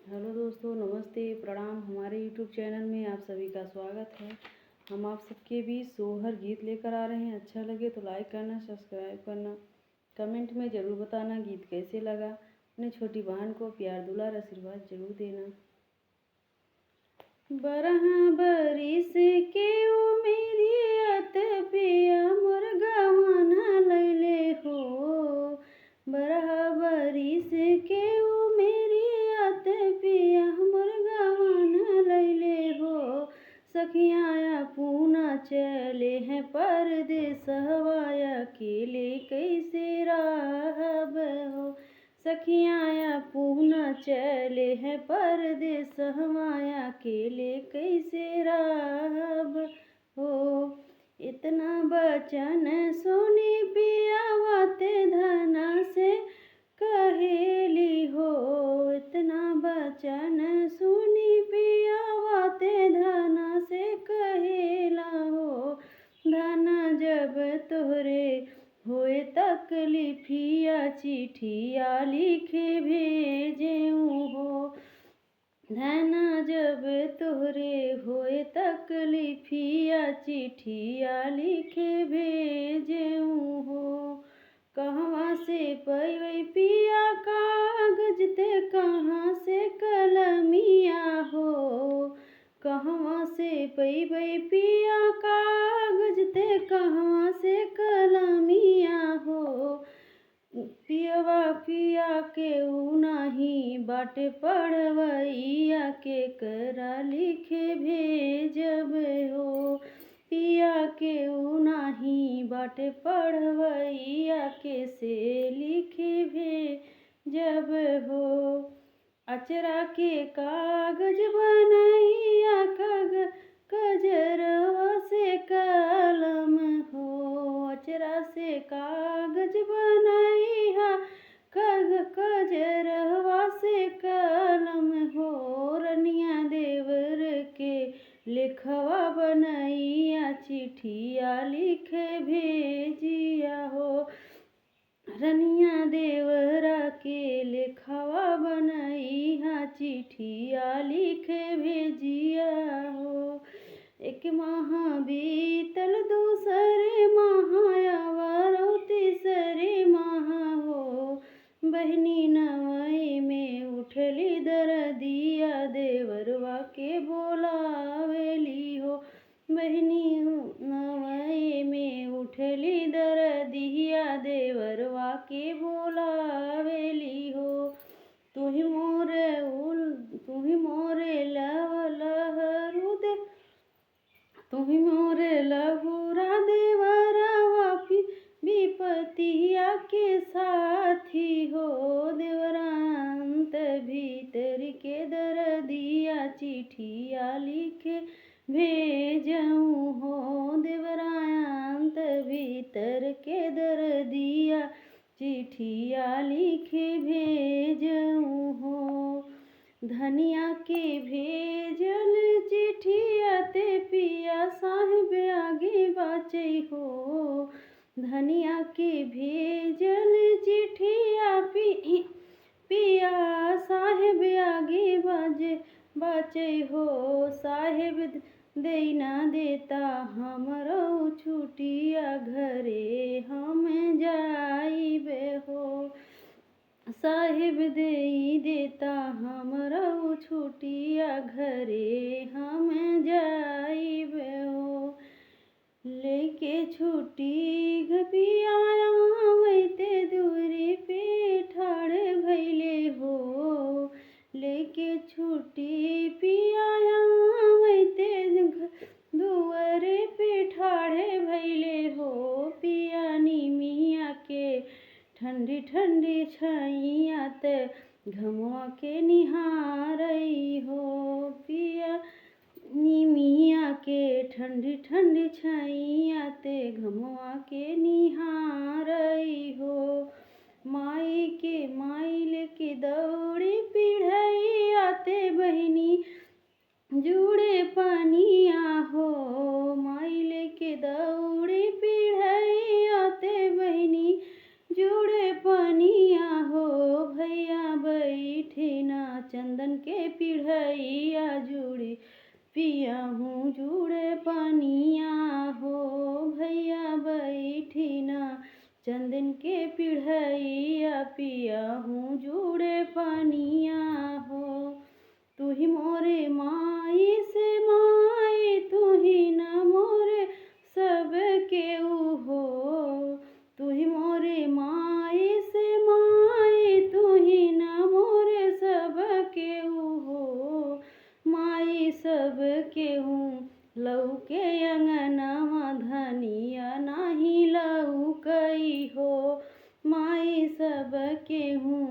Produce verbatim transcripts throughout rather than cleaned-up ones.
हेलो दोस्तों, नमस्ते, प्रणाम। हमारे YouTube चैनल में आप सभी का स्वागत है। हम आप सबके बीच सोहर गीत लेकर आ रहे हैं। अच्छा लगे तो लाइक करना, सब्सक्राइब करना, कमेंट में ज़रूर बताना गीत कैसे लगा। अपने छोटी बहन को प्यार, दुलार, आशीर्वाद जरूर देना। बरहा बरिस के उमेरियत पिया मोर गवाना लैले हो। बरहा बरिस के उमेरियत पिया मोर गवाना लैले हो। सखिया पूना चले हैं परदेसवा, अकेले कैसे रहब हो। सखिया पूना चले हैं परदेसवा, अकेले कैसे रहब हो। इतना बचन सुनी पियावा ते धना से कहेली हो। इतना बचन सुनी पियावा ते धना से कहेला हो। धना जब तोहरे होए तकलीफिया चिट्ठिया लिखे भेजेऊ हो। धना जब तोहरे होए तकलीफिया चिट्ठिया लिखे भेजेऊ हो। कहवा से पैबै पिया कागज ते कहाँ से कलमिया हो। कहवा से पैबै पिया कागज ते कहवा से कलमिया हो। पियवा पिया के ऊ नाही बाटे पढ़वैया, केकरा लिखे भेजब हो। पिया के ऊ नाही बाटे पढ़वैया, केसे लिखे भेजब हो। अचरा के कागज बनैया कग कजरवा से कलम हो। अचरा से कागज बनैया कग कजरवा से कलम हो। रनिया देवर के लेखवा बनैया चिट्ठिया लिखे भेजिया हो। रनिया देवरा के लेखवा बनैया चिट्ठिया लिखे भेजिया हो। एक माह बीतल दूसरे माह आवा रौ तीसरे माह हो। बहिनी नवई में उठली दरदिया देवरवा के बोलावेली हो। बहिनी नवई में उठली दरदिया देवरवा के बोलावेली हो। तुही मोरे उल तुही मोरे लव लहरू दे तुही मोरे लहुरा देवरवा पी विपतिया के साथी हो। देवरांत भीतर के दरदिया चिट्ठिया लिखे भेजऊ हो। देवरांत भीतर के दरदिया चिट्ठिया लिखे भेजऊ हो। धनिया के भेजल चिट्ठिया ते पिया साहेब आगे बाचै हो। धनिया के भेजल चिट्ठिया पि पिया साहेब आगे बाजे बाचै हो। साहेब देई ना देता हमरो छुट्टिया घरे हम जाइबे हो। साहेब देई देता हमरो छुट्टिया घरे हम जाइबे हो। लेके छुट्टी घपिया आवैते दूरी पे ठाड़ भैले हो। लेके छुट्टी पिया आवैते घ- दुआरे पे ठाड़े भैले हो। पिया निमिया के ठंडी ठंडी छाइया ते घमवा के निहारई हो। पिया निमिया के ठंडी ठंडी छाइया ते घमवा के निहारई हो। माई के माई लेके दौड़ी पिढ़ैया ते बहिनी जुड़े पनिया हो। माई लेके दौड़ी पिढ़ैया ते बहिनी जुड़े पनिया हो। भैया बैठे ना चंदन के पिढ़ैया जुड़े, पिया हूँ जुड़े पनिया हो। भैया बैठी ना चंदन के पिढ़ैया, पिया हूँ जुड़े पनिया हो। तू ही मोरे माई से माई, तू ही ना मोरे सब केहू हो। तू ही मोरे माई से माई, तू ही ना मोरे सब केहू हो। माई सब केहू लौके अंगनवा, धनिया नाही लौकई हो। माई सब केहू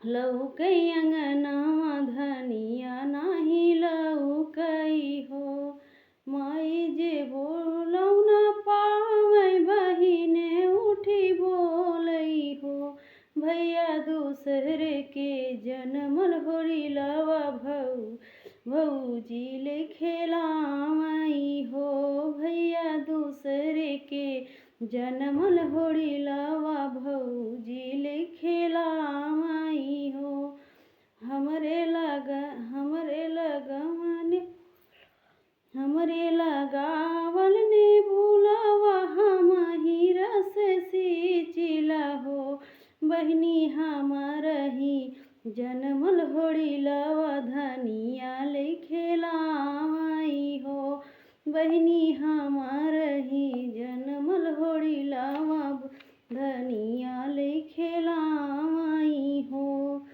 लौके अंगनवा, धनिया नाही लौकई हो। माई जे बोलौना पावै, बहिने उठी बोलई हो। भैया दूसरे के जनमल होरी लवा, भौ भौजी ले खेलावई हो। भैया दूसरे के जनमल होरी लवा, भौजी ले खेलावई हो। हमरे लग हमरे लगवन हमरे लगावल नेबुलवा, हमही रस सींचिला हो। बहिनी हमरही जनमल होरी लवा, धनिया ले खेलावई हो। बहिनी हमरही जनमल होरी लवा, धनिया ले खेलावई हो।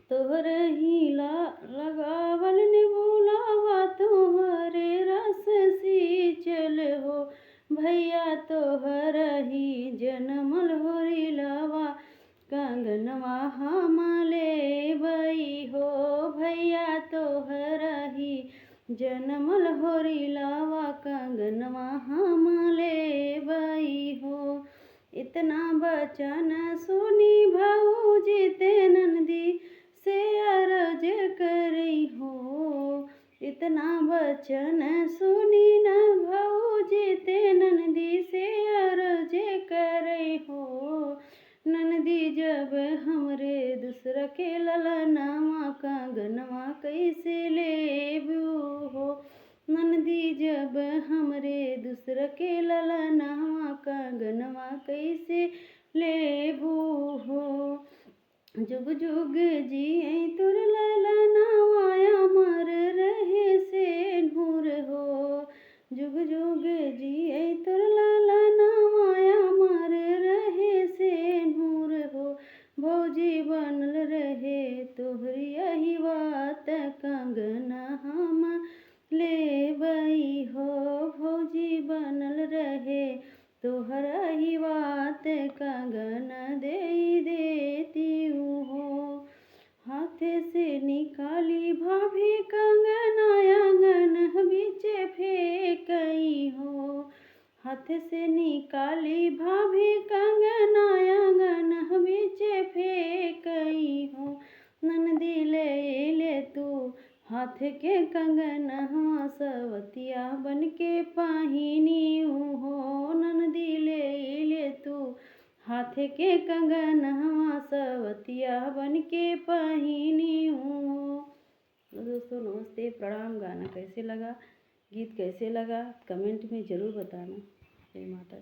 तोहरही ला लगावल नेबुलवा, तोहरे रस सींचल हो। भैया तोहरही जनमल होरी लवा, कंगनवा हम लेबई हो। भैया तोहरही जनमल होरी लवा, कंगनवा हम लेबई हो। इतना बचन सुनी भौजी ते ननदी से अरज करई हो। इतना बचन सुनी न भौजी ते ननदी से अरज करई हो। ननदी जब हमरे दूसरा के ललनवा, कंगनवा कैसे लेबू हो। ननदी जब हमरे दूसरा के ललनवा, कंगनवा कैसे लेबू हो। जुग जुग जिए तोर ललनवा, अमर रहे सेनुर हो। जुग जुग जिए तोर ललनवा, अमर रहे सेनुर हो। भौजी बनल रहे तोहरी अहिवात, कंगन हम लेबई हो। भौजी बनल रहे तोहर अहिवात, कंगन देई देती हो। हाथ से निकाली भाभी कंगना, आंगन बीचे फेंकई हो। हाथ से निकाली भाभी कंगना, आंगन बीचे फेंकई हो। ननदी ले ले तू हाथ के कंगनवा, सवतिया बन के पहिनी हो। ननदी ले ले तू हाथ के कंगनवा, सवतिया बन के पहिनी हो। दोस्तों नमस्ते, प्रणाम। गाना कैसे लगा, गीत कैसे लगा, comment में ज़रूर बताना। जय माता दी।